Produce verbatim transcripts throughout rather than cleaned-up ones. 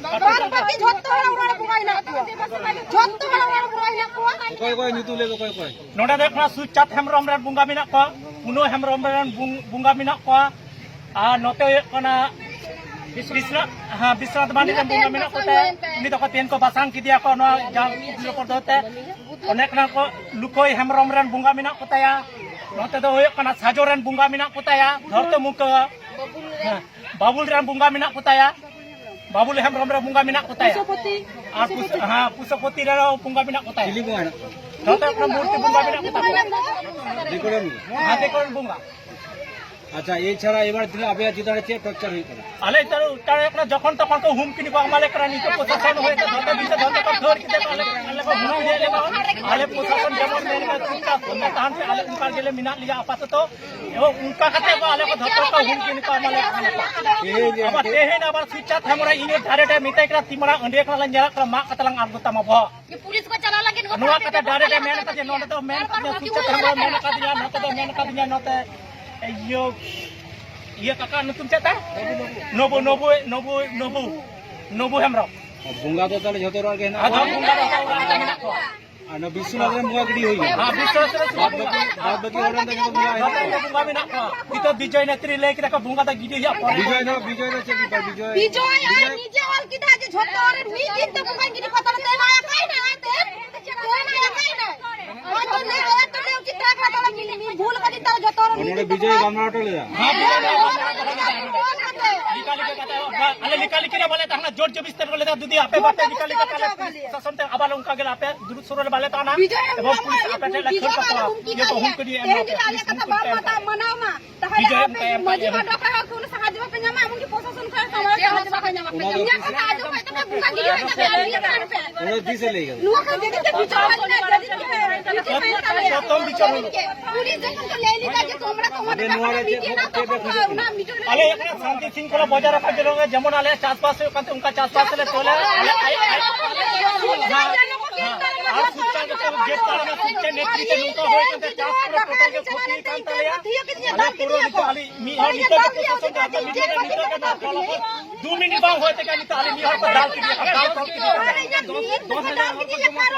ᱵᱟᱫ ᱵᱟᱹᱠᱤ ᱡᱷᱚᱛᱚ ᱦᱚᱲ ᱚᱲᱟᱜ ᱨᱮ ᱵᱚᱸᱜᱟ ᱦᱮᱱᱟᱜ ᱠᱚᱣᱟ᱾ ᱡᱷᱚᱛᱚ ᱦᱚᱲ ᱚᱲᱟᱜ ᱨᱮ ᱵᱚᱸᱜᱟ ᱦᱮᱱᱟᱜ ᱠᱚᱣᱟ᱾ ᱚᱠᱚᱭ ᱚᱠᱚᱭ ᱧᱩᱛᱩᱢ ᱞᱟᱹᱭ ᱢᱮ, ᱚᱠᱚᱭ ᱚᱠᱚᱭ? ᱱᱚᱰᱮ ᱫᱚ ᱦᱩᱭᱩᱜ ᱠᱟᱱᱟ ᱥᱩᱪᱟᱸᱫ ᱦᱮᱢᱵᱨᱚᱢ ᱨᱮᱱ ᱵᱚᱸᱜᱟ ᱢᱮᱱᱟᱜ ᱠᱚᱣᱟ, ᱯᱩᱱᱟᱹ ᱦᱮᱢᱵᱨᱚᱢ ᱨᱮᱱ ᱵᱚᱸ-, ᱵᱚᱸᱜᱟ ᱢᱮᱱᱟᱜ ᱠᱚᱣᱟ᱾ ᱟᱨ ᱱᱚᱛᱮ ᱦᱩᱭᱩᱜ ᱠᱟᱱᱟ ᱵᱤᱥᱱᱟ-, ᱦᱮᱸ, ᱵᱤᱥᱱᱟᱛᱷ ᱢᱟᱱᱰᱤ ᱨᱮᱱ ᱵᱚᱸᱜᱟ ᱢᱮᱱᱟᱜ ᱠᱚᱛᱮ, ᱩᱱᱤ ᱫᱚᱠᱚ ᱛᱮᱦᱮᱧ ᱠᱚ ᱵᱟᱥᱟᱝ ᱠᱮᱫᱮᱭᱟ ᱠᱚ ᱱᱚᱣᱟ ᱡᱟᱦᱟᱸ ᱯᱚᱨᱫᱚ ᱛᱮ᱾ ᱚᱱᱮ ᱠᱟᱱᱟ ᱠᱚ ᱞᱩᱠᱷᱟᱹᱭ ᱦᱮᱢᱵᱨᱚᱢ ᱨᱮᱱ ᱵᱚᱸᱜᱟ ᱢᱮᱱᱟᱜ ᱠᱚᱛᱟᱭᱟ᱾ ᱱᱚᱛᱮ ᱫᱚ ᱦᱩᱭᱩᱜ ᱠᱟᱱᱟ ᱥᱟᱡᱚ ᱨᱮᱱ ᱵᱚᱸᱜᱟ ᱢᱮᱱᱟᱜ ᱠᱚᱛᱟᱭᱟ, ᱫᱷᱚᱨᱛᱚ ᱢᱩᱠᱟᱹ᱾ ᱦᱮᱸ, ᱵᱟᱵᱩᱞ ᱨᱮᱱ ᱵᱚᱸᱜᱟ ᱢᱮᱱᱟᱜ ᱠᱚᱛᱟᱭᱟ, ᱵᱟᱵᱩᱞ ᱦᱮᱢᱵᱨᱚᱢ ᱨᱮᱱ ᱵᱚᱸᱜᱟ ᱢᱮᱱᱟᱜ ᱠᱚᱛᱟᱭᱟ᱾ ᱯᱩᱥᱚᱯᱚᱛᱤ᱾ ᱟᱨ ᱯᱩᱥ-, ᱦᱮᱸ, ᱯᱩᱥᱚᱯᱚᱛᱤ ᱨᱮᱱ ᱵᱚᱸᱜᱟ ᱢᱮᱱᱟᱜ ᱠᱚᱛᱟᱭᱟ᱾ ᱪᱤᱞᱤ ᱵᱚᱸᱜᱟ ᱦᱮᱱᱟᱜ ᱠᱚᱣᱟ? ᱱᱚᱛᱮ ᱠᱷᱚᱱ ᱢᱩᱨᱛᱤ ᱵᱚᱸᱜᱟ ᱢᱮᱱᱟᱜ ᱠᱚᱛᱟᱭᱟ᱾ ᱫᱤᱠᱩ ᱨᱮᱱ ᱵᱚᱸᱜᱟ? ᱦᱮᱸ, ᱫᱤᱠᱩ ᱨᱮᱱ ᱵᱚᱸᱜᱟ᱾ ᱟᱪᱪᱷᱟ, ᱮ ᱪᱷᱟᱲᱟ ᱮᱵᱟᱨ ᱛᱤᱱᱟᱹᱜ ᱟᱯᱮᱭᱟᱜ ᱪᱮᱛᱟᱱ ᱨᱮ ᱪᱮᱫ ᱴᱚᱨᱪᱟᱨ ᱦᱩᱭᱩᱜ ᱠᱟᱱᱟ? ᱟᱞᱮ ᱪᱮᱛᱟᱱ ᱨᱮ ᱴᱚᱨᱪᱟᱨ ᱦᱩᱭᱩᱜ ᱠᱟᱱᱟ, ᱡᱚᱠᱷᱚᱱ ᱛᱚᱠᱷᱚᱱ ᱠᱚ ᱦᱩᱢᱠᱤ ᱠᱚ ᱮᱢᱟᱞᱮ ᱠᱟᱱᱟ᱾ ᱱᱤᱛᱚᱜ ᱯᱨᱚᱥᱟᱥᱚᱱ ᱦᱚᱭᱛᱳ ᱡᱚᱛᱚ ᱵᱤᱥᱮ ᱡᱚᱛᱚ ᱠᱚ ᱫᱟᱹᱲ ᱠᱮᱫᱟ ᱠᱚ, ᱟᱞᱮ, ᱟᱞᱮ ᱠᱚ ᱦᱩᱢᱠᱤ ᱞᱮ ᱮᱢᱟ᱾ ᱟᱞᱮ ᱯᱨᱚᱥᱟᱥᱚᱱ ᱡᱮᱢᱚᱱ ᱢᱮᱱ ᱠᱟᱫᱟ ᱪᱩᱯᱪᱟᱯ ᱛᱟᱦᱮᱱ ᱯᱮ, ᱟᱞᱮ ᱚᱱᱠᱟ ᱜᱮᱞᱮ ᱢᱮᱱᱟᱜ ᱞᱮᱭᱟ ᱟᱯᱟᱛᱚᱛᱚ᱾ ᱮᱵᱚᱝ ᱚᱱᱠᱟ ᱠᱟᱛᱮ ᱠᱚ ᱟᱞᱮ ᱠᱚ ᱫᱷᱚᱨᱛᱚ ᱠᱚ ᱦᱩᱢᱠᱤ ᱠᱚ ᱮᱢᱟᱞᱮ ᱠᱟᱱᱟ᱾ ᱛᱮᱦᱮᱧ ᱟᱵᱟᱨ ᱛᱮᱦᱮᱧ ᱟᱵᱟᱨ ᱥᱩᱪᱟᱸᱫ ᱦᱮᱢᱵᱨᱚᱢ ᱤᱧ ᱰᱟᱭᱨᱮᱠᱴ ᱮ ᱢᱮᱛᱟᱭ ᱠᱟᱱᱟ, ᱛᱤ ᱢᱟᱨᱟᱝ ᱟᱹᱰᱤ ᱠᱟᱱᱟ ᱞᱮ ᱧᱮᱞᱚᱜ ᱠᱟᱱᱟ, ᱢᱟᱜ ᱠᱟᱛᱮ ᱞᱟᱝ ᱟᱬᱜᱚ ᱛᱟᱢᱟ ᱵᱚᱦᱚᱜ᱾ ᱯᱩᱞᱤᱥ ᱠᱚ ᱪᱟᱞᱟᱣ ᱞᱟᱹᱜᱤᱫ ᱱᱚᱣᱟ ᱠᱟᱛᱷᱟ ᱰᱟᱭᱨᱮᱠᱴ ᱮ ᱢᱮᱱ ᱠᱟᱫᱮᱭᱟ, ᱱᱚᱰᱮ ᱫᱚ ᱢᱮᱱ ᱠᱟᱫᱮᱭᱟ, ᱥᱩᱪᱟᱸᱫ ᱦᱮᱢᱵᱨᱚᱢ ᱢᱮᱱ ᱠᱟᱫᱤᱧᱟ, ᱱᱚᱛᱮ ᱫᱚ ᱢᱮᱱ ᱠᱟᱫᱤᱧᱟ, ᱱᱚᱛᱮ ᱤᱭᱟᱹ, ᱤᱭᱟᱹ ᱠᱟᱠᱟ ᱧᱩᱛᱩᱢ ᱪᱮᱫ ᱛᱟᱭ? ᱱᱚᱵᱩ, ᱱᱚᱵᱩ, ᱱᱚᱵᱩ, ᱱᱚᱵᱩ, ᱱᱚᱵᱩ ᱦᱮᱢᱵᱨᱚᱢ᱾ ᱵᱚᱸᱜᱟ ᱫᱚ ᱛᱟᱦᱞᱮ ᱡᱷᱚᱛᱚ ᱚᱲᱟᱜ ᱨᱮᱜᱮ ᱦᱮᱱᱟᱜ ᱟᱫᱚ ᱠᱚᱣᱟ? ᱵᱚᱸᱜᱟ ᱫᱚ ᱚᱠᱟ ᱚᱲᱟᱜ ᱨᱮ ᱢᱮᱱᱟᱜ ᱠᱚᱣᱟ? ᱚᱱᱟ ᱵᱤᱥᱥᱚᱱᱟᱛᱷ ᱨᱮ ᱵᱚᱸᱜᱟ ᱜᱤᱰᱤ ᱦᱩᱭ ᱮᱱᱟ᱾ ᱦᱮᱸ, ᱵᱤᱥᱥᱚᱱᱟᱛᱷ ᱨᱮ ᱵᱟᱫ ᱵᱟᱹᱠᱤ, ᱵᱟᱫ ᱵᱟᱹᱠᱤ ᱦᱚᱲ ᱨᱮᱱ ᱫᱚ ᱡᱚᱛᱚ ᱵᱚᱸᱜᱟ ᱢᱮᱱᱟᱜ ᱠᱚᱣᱟ᱾ ᱱᱤᱛᱚᱜ ᱵᱤᱡᱚᱭ ᱱᱮᱛᱨᱤ ᱞᱟᱹᱭ ᱠᱮᱫᱟ ᱠᱚ, ᱵᱚᱸᱜᱟ ᱫᱚ ᱜᱤᱰᱤ ᱦᱩᱭᱩᱜᱼᱟ ᱯᱚᱨᱮ᱾ ᱵᱤᱡᱚᱭ ᱫᱚ, ᱵᱤᱡᱚᱭ ᱫᱚ ᱪᱮᱫ ᱵᱮᱯᱟᱨ? ᱵᱤᱡᱚᱭ, ᱵᱤᱡᱚᱭ ᱟᱡ ᱱᱤᱡᱮ ᱚᱞ ᱠᱮᱫᱟ ᱡᱮ ᱡᱷᱚᱛᱚ ᱨᱮ ᱢᱤᱫ ᱫᱤᱱ ᱛᱮ ᱵᱚᱸᱜᱟᱧ ᱜᱤᱰᱤ ᱠᱚᱣᱟ, ᱛᱟᱦᱞᱮ ᱛᱮ ᱢᱟ ᱮᱠᱟᱭ ᱱᱟᱭ, ᱛᱮ ᱢᱟ ᱮᱠᱟᱭ ᱱᱟᱭ᱾ ᱟᱫᱚ ᱞᱟᱹᱭ ᱠᱮᱫᱟ, ᱛᱚ ᱞᱟᱹᱭ ᱩᱪᱤᱛ ᱛᱟᱦᱮᱸ ᱠᱟᱱᱟ, ᱛᱟᱦᱞᱮ ᱢᱤᱫ, ᱢᱤᱫ ᱵᱷᱩᱞ ᱠᱟᱫᱤᱧ, ᱛᱟᱦᱞᱮ ᱡᱷᱚᱛᱚ ᱦᱚᱲ ᱢᱤᱫ ᱱᱚᱰᱮ ᱫᱤᱱ ᱛᱮ ᱵᱤᱡᱚᱭ ᱵᱚᱸᱜᱟ ᱜᱟᱞᱢᱟᱨᱟᱣ ᱦᱚᱴᱚ ᱞᱮᱫᱟ᱾ ᱦᱮᱸ, ᱵᱤᱡᱚᱭ ᱵᱚᱸᱜᱟ ᱜᱟᱞᱢᱟᱨᱟᱣ ᱦᱚᱴᱚ ᱞᱮᱫᱟ᱾ ᱟᱞᱮ ᱞᱮᱠᱟ ᱞᱮᱠᱟ ᱫᱚ ᱵᱟᱞᱮ ᱛᱟᱦᱮᱱᱟ, ᱡᱳᱨ ᱡᱚᱵᱤᱥ ᱛᱮ ᱞᱮᱫᱟ, ᱡᱩᱫᱤ ᱟᱯᱮ ᱵᱟᱯᱮ ᱞᱮᱠᱟ ᱞᱮᱠᱟ ᱛᱟᱦᱞᱮ ᱯᱩᱞᱤᱥ ᱯᱨᱚᱥᱟᱥᱚᱱ ᱛᱮ ᱟᱵᱟᱨ ᱚᱱᱠᱟ ᱜᱮ ᱟᱯᱮ ᱫᱩᱨᱩᱜ ᱥᱩᱨ ᱨᱮ ᱵᱟᱞᱮ ᱛᱟᱦᱮᱱᱟ᱾ ᱵᱤᱡᱚᱭ ᱮᱵᱚᱝ ᱯᱩᱞᱤᱥ ᱟᱯᱮ ᱴᱷᱮᱱ ᱞᱮ ᱠᱷᱟᱹᱲ ᱠᱟᱠᱚᱣᱟ᱾ ᱡᱚᱛᱚ ᱦᱩᱢ ᱠᱤ ᱮᱢ ᱛᱮᱦᱮᱧ ᱠᱟᱯᱮ᱾ ᱡᱩᱫᱤ ᱟᱞᱮ ᱠᱟᱛᱷᱟ ᱵᱟᱢ ᱢᱟᱱᱟᱣ ᱢᱟ, ᱛᱟᱦᱞᱮ ᱵᱤᱡᱚᱭ ᱟᱯᱮ ᱮᱢ ᱠᱟᱭᱟ, ᱢᱟᱹᱡᱷᱤ ᱮᱢ ᱢᱟᱰᱣᱟ ᱠᱷᱚᱱ ᱦᱚᱸ ᱠᱳᱱᱳ ᱥᱟᱦᱟᱡᱽᱡᱚ ᱵᱟᱯᱮ ᱧᱟᱢᱟ, ᱮᱢᱚᱱᱠᱤ ᱯᱨᱚᱥᱟᱥᱚᱱ ᱠᱷᱚᱱ ᱥᱟᱦᱟᱡᱽᱡᱚ ᱵᱟᱯᱮ ᱧᱟᱢᱟ᱾ ᱤᱧᱟᱹᱜ ᱠᱟᱛᱷᱟ ᱟᱸᱡᱚᱢ ᱠᱟᱛᱮ ᱯᱮ ᱵᱚᱸᱜᱟ ᱜᱤᱰᱤ ᱦᱚᱪᱚ ᱯᱮ, ᱟᱹᱞᱤᱧ ᱠᱟᱱ ᱯᱮ᱾ ᱚᱱᱟ ᱛᱤᱥ ᱮ ᱞᱟᱹᱭ ᱠᱟᱫᱟ? ᱱᱚᱣᱟ ᱠᱚ ᱡᱮᱫᱤᱱ ᱜᱮ ᱵᱤᱪᱟᱹᱨ ᱦᱩᱭ ᱞᱮᱱᱟ, ᱡᱮᱫᱤᱱ ᱜᱮ ᱯᱨᱚᱛᱷᱚᱢ ᱵᱤᱪᱟᱹᱨ ᱦᱩᱭ ᱞᱮᱱᱟ᱾ ᱯᱩᱞᱤᱥ ᱡᱚᱠᱷᱚᱱ ᱠᱚ ᱞᱟᱹᱭ ᱞᱮᱫᱟ ᱡᱮ ᱛᱚᱢᱨᱟ ᱛᱚᱢᱨᱟ ᱟᱵᱮ ᱱᱚᱣᱟ ᱨᱮ ᱪᱮᱫ ᱠᱚ ᱪᱤᱠᱟᱹ ᱫᱟ? ᱚᱱᱟ ᱢᱤᱴᱟᱨ ᱟᱞᱮ ᱮᱠᱷᱟᱱ ᱥᱟᱱᱛᱤ ᱥᱤᱝ ᱠᱚᱞᱮ ᱵᱚᱡᱟᱭ ᱨᱟᱠᱷᱟ ᱡᱮᱱᱚ ᱡᱮᱢᱚᱱ ᱟᱞᱮ ᱪᱟᱥᱵᱟᱥ ᱦᱩᱭᱩᱜ ᱠᱟᱱ ᱛᱮ ᱚᱱᱠᱟ ᱪᱟᱥᱵᱟᱥ ᱞᱮ ᱪᱚᱞᱟ᱾ ᱟᱞᱮ ᱟᱭ-, ᱟᱭ-, ᱟᱨ ᱥᱩᱪᱪᱟ ᱡᱚᱛᱚ ᱜᱮ ᱛᱟᱲᱟᱢᱟ, ᱥᱩᱪᱪᱟ ᱱᱮᱛᱨᱤᱛᱮ ᱱᱚᱝᱠᱟ ᱦᱩᱭ ᱠᱟᱱ ᱛᱮ ᱪᱟᱥ ᱯᱩᱨᱟᱹ ᱴᱳᱴᱟᱞ ᱜᱮ ᱠᱷᱚᱛᱤ ᱠᱟᱱ ᱛᱟᱞᱮᱭᱟ᱾ ᱟᱞᱮ ᱯᱩᱨᱟᱹ ᱱᱤᱛᱚᱜ ᱟᱞᱮ ᱢᱤᱫ ᱦᱚᱲ ᱱᱤᱛᱚᱜ ᱜᱮ ᱯᱨᱚᱥᱟᱥᱚᱱ ᱨᱮ ᱟᱯᱮ ᱢᱤᱫ ᱦᱚᱲ ᱱᱤᱛᱚᱜ ᱜᱮ ᱱᱚᱣᱟ ᱠᱚ ᱫᱩ ᱢᱤᱱᱤᱴ ᱵᱟᱝ ᱦᱩᱭ ᱛᱮᱜᱮ ᱱᱤᱛᱚᱜ ᱟᱞᱮ ᱢᱤᱫ ᱦᱚᱲ ᱠᱚ ᱫᱟᱞ ᱠᱮᱫᱮᱭᱟ, ᱫᱟᱞ ᱛᱚᱞ ᱠᱮᱫᱮᱭᱟ᱾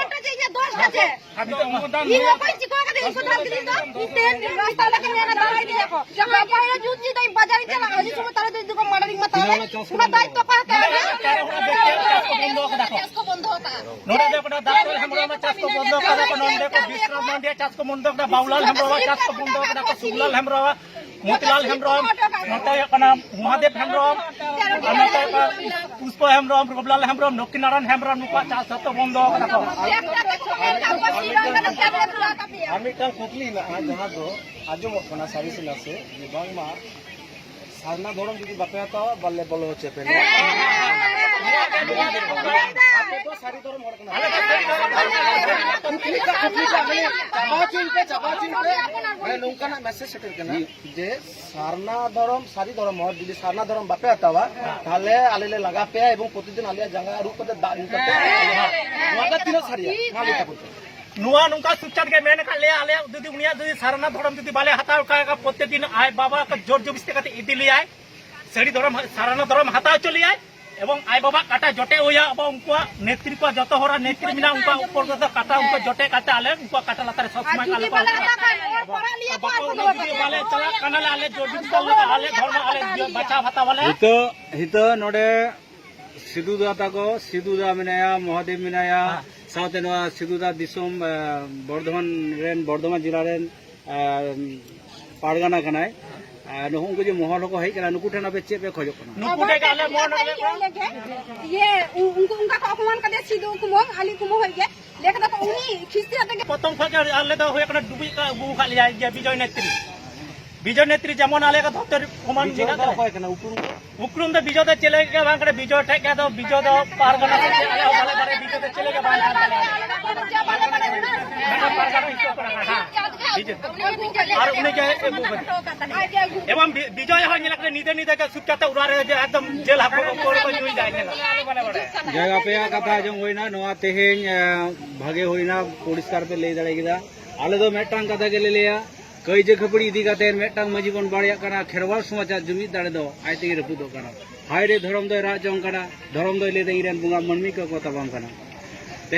ᱤᱧ ᱦᱚᱸ ᱵᱟᱹᱧ ᱪᱤᱠᱟᱹ ᱠᱟᱫᱟ, ᱤᱧ ᱠᱚ ᱫᱟᱞ ᱠᱤᱫᱤᱧᱟ, ᱢᱤᱫᱴᱮᱱ ᱨᱟᱥᱛᱟ ᱞᱮᱠᱟ ᱢᱮᱱᱟ, ᱫᱟᱞ ᱠᱤᱫᱤᱧᱟ ᱠᱚ᱾ ᱡᱟᱦᱟᱸ ᱵᱟᱭᱨᱮ ᱡᱩᱛ ᱡᱩᱛ ᱤᱧ ᱵᱟᱡᱟᱨ ᱤᱧ ᱪᱟᱞᱟᱜᱼᱟ, ᱩᱱ ᱥᱚᱢᱚᱭ ᱛᱟᱦᱞᱮ ᱫᱤᱫᱤ ᱠᱚ ᱢᱟᱰᱟᱨᱤᱧ ᱢᱟ ᱛᱟᱦᱞᱮ᱾ ᱚᱱᱟ ᱫᱟᱭᱤᱛᱛᱚ ᱚᱠᱚᱭ ᱦᱟᱛᱟᱣᱟ? ᱱᱚᱰᱮ ᱫᱚ ᱠᱚᱲᱟ ᱫᱟᱜ ᱦᱮᱢᱵᱨᱚᱢ ᱪᱟᱥ ᱠᱚ ᱵᱚᱱᱫᱚ ᱠᱟᱫᱟ ᱠᱚ, ᱱᱚᱰᱮ ᱠᱚ ᱵᱤᱥᱨᱟᱢ ᱢᱟᱱᱰᱤᱭᱟ ᱪᱟᱥ ᱠᱚ ᱵᱚᱱᱫᱚ ᱠᱟᱫᱟ, ᱵᱟᱵᱩᱞᱟᱞ ᱦᱮᱢᱵᱨᱚᱢ ᱪᱟᱥ ᱠᱚ ᱵᱚᱱᱫᱚ ᱠᱟᱫᱟ ᱠᱚ, ᱥᱩᱵᱩᱞᱟᱞ ᱦᱮᱢᱵᱨᱚᱢ, ᱢᱚᱛᱤᱞᱟᱞ ᱦᱮᱢᱵᱨᱚᱢ, ᱱᱚᱛᱮ ᱦᱩᱭᱩᱜ ᱠᱟᱱᱟ ᱢᱚᱦᱟᱫᱮᱵ ᱦᱮᱢᱵᱨᱚᱢ, ᱟᱨ ᱱᱚᱛᱮ ᱦᱩᱭᱩᱜ ᱠᱟᱱᱟ ᱯᱩᱥᱯᱚ ᱦᱮᱢᱵᱨᱚᱢ, ᱨᱚᱵᱤᱞᱟᱞ ᱦᱮᱢᱵᱨᱚᱢ, ᱞᱚᱠᱠᱷᱤᱱᱟᱨᱟᱭᱚᱱ ᱦᱮᱢᱵᱨᱚᱢ, ᱱᱩᱠᱩᱣᱟᱜ ᱪᱟᱥ ᱡᱷᱚᱛᱚ ᱵᱚᱱᱫᱚ ᱠᱟᱫᱟ ᱠᱚ᱾ ᱟᱨ ᱢᱤᱫᱴᱟᱝ ᱠᱩᱠᱞᱤ ᱦᱮᱱᱟᱜᱼᱟ, ᱡᱟᱦᱟᱸ ᱫᱚ ᱟᱸᱡᱚᱢᱚᱜ ᱠᱟᱱᱟ ᱥᱟᱹᱨᱤ ᱥᱮ ᱱᱟᱥᱮ, ᱡᱮ ᱵᱟᱝᱢᱟ ᱥᱟᱨᱱᱟ ᱫᱷᱚᱨᱚᱢ ᱡᱩᱫᱤ ᱵᱟᱯᱮ ᱦᱟᱛᱟᱣᱟ, ᱵᱟᱞᱮ ᱵᱚᱞᱚ ᱦᱚᱪᱚ ᱯᱮᱭᱟ᱾ ᱟᱯᱮ ᱫᱚ ᱥᱟᱹᱨᱤ ᱫᱷᱚᱨᱚᱢ ᱦᱚᱲ ᱠᱟᱱᱟ᱾ ᱠᱩᱠᱞᱤ ᱠᱟᱜ, ᱠᱩᱠᱞᱤ ᱠᱟᱜ, ᱢᱟᱱᱮ ᱪᱟᱵᱟ ᱦᱚᱪᱚᱧ ᱯᱮ, ᱪᱟᱵᱟ ᱦᱚᱪᱚᱧ ᱯᱮ᱾ ᱢᱟᱱᱮ ᱱᱚᱝᱠᱟᱱᱟᱜ ᱢᱮᱥᱮᱡᱽ ᱥᱮᱴᱮᱨ ᱠᱟᱱᱟ ᱡᱮ ᱥᱟᱨᱱᱟ ᱫᱷᱚᱨᱚᱢ, ᱥᱟᱹᱨᱤ ᱫᱷᱚᱨᱚᱢ ᱦᱚᱲ ᱡᱩᱫᱤ ᱥᱟᱨᱱᱟ ᱫᱷᱚᱨᱚᱢ ᱵᱟᱯᱮ ᱦᱟᱛᱟᱣᱟ, ᱛᱟᱦᱞᱮ ᱟᱞᱮ ᱞᱮ ᱞᱟᱜᱟ ᱯᱮᱭᱟ ᱮᱵᱚᱝ ᱯᱨᱚᱛᱤᱫᱤᱱ ᱟᱞᱮᱭᱟᱜ ᱡᱟᱸᱜᱟ ᱟᱹᱨᱩᱵ ᱠᱟᱛᱮ ᱫᱟᱜ ᱧᱩ ᱠᱟᱛᱮ ᱟᱞᱮ, ᱱᱚᱣᱟ ᱫᱚ ᱛᱤᱱᱟᱹᱜ ᱥᱟᱹᱨᱤᱭᱟ? ᱢᱟ ᱞᱟᱹᱭ ᱛᱟᱵᱚᱱ ᱯᱮ᱾ ᱱᱚᱣᱟ ᱱᱚᱝᱠᱟ ᱥᱩᱪᱪᱟᱨ ᱜᱮ ᱢᱮᱱ ᱟᱠᱟᱫ ᱞᱮᱭᱟ, ᱟᱞᱮ ᱡᱩᱫᱤ ᱩᱱᱤᱭᱟᱜ ᱡᱩᱫᱤ ᱥᱟᱨᱱᱟ ᱫᱷᱚᱨᱚᱢ ᱡᱩᱫᱤ ᱵᱟᱞᱮ ᱦᱟᱛᱟᱣ ᱠᱷᱟᱱ, ᱯᱨᱚᱛᱮᱠ ᱫᱤᱱ ᱟᱡ ᱵᱟᱵᱟ ᱠᱚ ᱡᱳᱨ ᱡᱚᱵᱤᱥᱛᱤ ᱠᱟᱛᱮ ᱤᱫᱤ ᱞᱮᱭᱟᱭ, ᱥᱟᱹᱨᱤ ᱫᱷᱚᱨᱚᱢ, ᱥᱟᱨᱱᱟ ᱫᱷᱚᱨᱚᱢ ᱦᱟᱛᱟᱣ ᱦᱚᱪᱚ ᱞᱮᱭᱟᱭ᱾ ᱮᱵᱚᱝ ᱟᱭ ᱵᱟᱵᱟ ᱠᱟᱴᱟ ᱡᱚᱴᱮᱫ ᱦᱩᱭᱟ, ᱟᱵᱚ ᱩᱱᱠᱩᱣᱟᱜ ᱱᱮᱛᱨᱤ ᱠᱚᱣᱟᱜ ᱡᱚᱛᱚ ᱦᱚᱲᱟᱜ ᱱᱮᱛᱨᱤ ᱢᱮᱱᱟᱜᱼᱟ, ᱩᱱᱠᱩᱣᱟᱜ ᱩᱯᱚᱨ ᱨᱮᱫᱚ ᱠᱟᱴᱟ ᱩᱱᱠᱩ ᱡᱚᱴᱮᱫ ᱠᱟᱛᱮ ᱟᱞᱮ ᱩᱱᱠᱩᱣᱟᱜ ᱠᱟᱴᱟ ᱞᱟᱛᱟᱨ ᱨᱮ ᱥᱚᱵ ᱥᱚᱢᱚᱭ ᱟᱞᱮ ᱠᱚ ᱡᱩᱫᱤ ᱵᱟᱞᱮ ᱪᱟᱞᱟᱜ ᱠᱷᱟᱱ, ᱚᱨ ᱯᱟᱲᱟᱜ ᱞᱮᱭᱟ ᱠᱚ ᱵᱟᱠᱚ ᱟᱨ ᱡᱩᱫᱤ ᱵᱟᱞᱮ ᱪᱟᱞᱟᱜ ᱠᱟᱱᱟᱞᱮ, ᱟᱞᱮ ᱡᱳᱨ ᱡᱩᱫᱤ ᱵᱟᱞᱮ, ᱟᱞᱮ ᱫᱷᱚᱨᱢᱚ ᱟᱞᱮ ᱵᱟᱪᱷᱟᱣ ᱦᱟᱛᱟᱣ ᱟᱞᱮ᱾ ᱱᱤᱛᱚᱜ, ᱱᱤᱛᱚᱜ ᱱᱚᱰᱮ ᱥᱤᱫᱩ ᱫᱟ ᱛᱟᱠᱚ, ᱥᱤᱫᱩ ᱫᱟ ᱢᱮᱱᱟᱭᱟ, ᱢᱚᱦᱟᱫᱮᱵ ᱢᱮᱱᱟᱭᱟ, ᱦᱮᱸ᱾ ᱥᱟᱶᱛᱮ ᱱᱚᱣᱟ ᱥᱤᱫᱩ ᱫᱟ ᱫᱤᱥᱚᱢ, ᱮ, ᱵᱚᱨᱫᱷᱚᱢᱟᱱ ᱨᱮᱱ, ᱵᱚᱨᱫᱷᱚᱢᱟᱱ ᱡᱮᱞᱟ ᱨᱮᱱ, ᱮ, ᱯᱟᱨᱜᱟᱱᱟ ᱠᱟᱱᱟᱭ᱾ ᱮ, ᱱᱩᱠᱩ ᱩᱱᱠᱩ ᱡᱮ ᱢᱚᱦᱚᱞ ᱦᱚᱸᱠᱚ ᱦᱮᱡ ᱠᱟᱱᱟ, ᱱᱩᱠᱩ ᱴᱷᱮᱱ ᱟᱯᱮ ᱪᱮᱫ ᱯᱮ ᱠᱷᱚᱡᱚᱜ ᱠᱟᱱᱟ? ᱱᱩᱠᱩ ᱴᱷᱮᱱ ᱟᱞᱮ ᱢᱚᱦᱚᱞ ᱦᱚᱸ ᱞᱮ ᱤᱭᱟᱹ, ᱩᱱᱠᱩ ᱚᱱᱠᱟ ᱠᱚ ᱚᱯᱚᱢᱟᱱ ᱠᱟᱫᱮᱭᱟ, ᱥᱤᱫᱩ ᱠᱩᱢᱟᱹᱝ, ᱟᱞᱤ ᱠᱩᱢᱟᱹᱝ ᱦᱚᱭ ᱜᱮ᱾ ᱞᱟᱹᱭ ᱠᱟᱫᱟ ᱠᱚ ᱩᱱᱤ ᱠᱷᱤᱥᱴᱤᱭᱟᱱ ᱛᱮᱜᱮ᱾ ᱯᱨᱚᱛᱷᱚᱢ ᱠᱷᱚᱱ ᱜᱮ ᱟᱞᱮ ᱫᱚ ᱦᱩᱭᱩᱜ ᱠᱟᱱᱟ ᱰᱩᱵᱩᱡ ᱟᱹᱜᱩ ᱟᱠᱟᱫ ᱞᱮᱭᱟ ᱡᱮ ᱵᱤᱡᱚᱭ ᱱᱮᱛᱨᱤ᱾ ᱵᱤᱡᱚᱭ ᱱᱮᱛᱨᱤ ᱡᱮᱢᱚᱱ ᱟᱞᱮ ᱠᱚ ᱫᱷᱚᱨᱛᱮ ᱥᱚᱢᱟᱱ ᱵᱤᱡᱚᱭ ᱢᱮᱱᱟᱜ ᱫᱚ ᱛᱟᱞᱮᱭᱟ᱾ ᱚᱠᱚᱭ ᱠᱟᱱᱟ? ᱩᱯᱨᱩᱢ ᱫᱚ? ᱩᱯᱨᱩᱢ ᱫᱚ ᱵᱤᱡᱚᱭ ᱫᱚ ᱪᱮᱞᱮ ᱜᱮ ᱵᱟᱝ ᱠᱟᱱᱟ, ᱵᱤᱡᱚᱭ ᱴᱷᱮᱡ ᱜᱮ ᱟᱫᱚ ᱵᱤᱡᱚᱭ ᱫᱚ ᱯᱟᱨᱜᱟᱱᱟ ᱥᱮ ᱪᱮᱫ ᱟᱞᱮ ᱦᱚᱸ ᱵᱟᱞᱮ ᱵᱟᱲᱟᱭᱟ, ᱵᱤᱡᱚᱭ ᱫᱚ ᱪᱮᱞᱮ ᱜᱮ ᱵᱟᱝ ᱠᱟᱱ ᱛᱟᱞᱮᱭᱟ᱾ ᱢᱮᱱᱠᱷᱟᱱ ᱯᱟᱨᱜᱟᱱᱟ ᱦᱤᱥᱟᱹᱵ ᱠᱟᱱᱟ, ᱦᱮᱸ, ᱵᱤᱡᱚᱭ᱾ ᱟᱨ ᱩᱱᱤ ᱜᱮ ᱟᱹᱜᱩ ᱠᱟᱫᱟ᱾ ᱮᱵᱚᱝ ᱵᱤ-, ᱵᱤᱡᱚᱭ ᱦᱚᱸ ᱧᱮᱞ ᱠᱟᱱᱟ ᱧᱤᱫᱟᱹ ᱧᱤᱫᱟᱹ ᱜᱮ ᱥᱩᱠᱪᱟᱛᱮ ᱚᱲᱟᱜ ᱨᱮ ᱡᱮ ᱮᱠᱫᱚᱢ ᱡᱮᱞ ᱦᱟᱹᱠᱩ ᱠᱚ ᱯᱟᱹᱣᱨᱟᱹ ᱠᱚ ᱧᱩᱭᱮᱫᱟ, ᱧᱮᱞ ᱠᱟᱱᱟ᱾ ᱡᱟᱭ, ᱟᱯᱮᱭᱟᱜ ᱠᱟᱛᱷᱟ ᱟᱸᱡᱚᱢ ᱦᱩᱭᱱᱟ, ᱱᱚᱣᱟ ᱛᱮᱦᱮᱧ, ᱮ, ᱵᱷᱟᱜᱮ ᱦᱩᱭᱱᱟ, ᱯᱚᱨᱤᱥᱠᱟᱨ ᱯᱮ ᱞᱟᱹᱭ ᱫᱟᱲᱮ ᱠᱮᱫᱟ᱾ ᱟᱞᱮ ᱫᱚ ᱢᱤᱫᱴᱟᱝ ᱠᱟᱛᱷᱟ ᱜᱮᱞᱮ ᱞᱟᱹᱭᱟ, ᱠᱟᱹᱭᱡᱟᱹ ᱠᱷᱟᱹᱯᱟᱹᱲᱤ ᱤᱫᱤ ᱠᱟᱛᱮ ᱢᱤᱫᱴᱟᱝ ᱢᱟᱹᱡᱷᱤ ᱵᱚᱱ ᱵᱟᱲᱮᱭᱟᱜ ᱠᱟᱱᱟ, ᱠᱷᱮᱨᱣᱟᱞ ᱥᱚᱢᱟᱡᱟᱜ ᱡᱩᱢᱤᱫ ᱫᱟᱲᱮ ᱫᱚ ᱟᱡ ᱛᱮᱜᱮ ᱨᱟᱹᱯᱩᱫᱚᱜ ᱠᱟᱱᱟ᱾ ᱦᱟᱭ ᱨᱮ ᱫᱷᱚᱨᱚᱢ ᱫᱚᱭ ᱨᱟᱜ ᱡᱚᱝ ᱠᱟᱱᱟ, ᱫᱷᱚᱨᱚᱢ ᱫᱚᱭ ᱞᱟᱹᱭᱫᱟ ᱤᱧ ᱨᱮᱱ ᱵᱚᱸᱜᱟ ᱢᱟᱹᱱᱢᱤ ᱠᱚᱠᱚ ᱛᱟᱯᱟᱢ ᱠᱟᱱᱟ᱾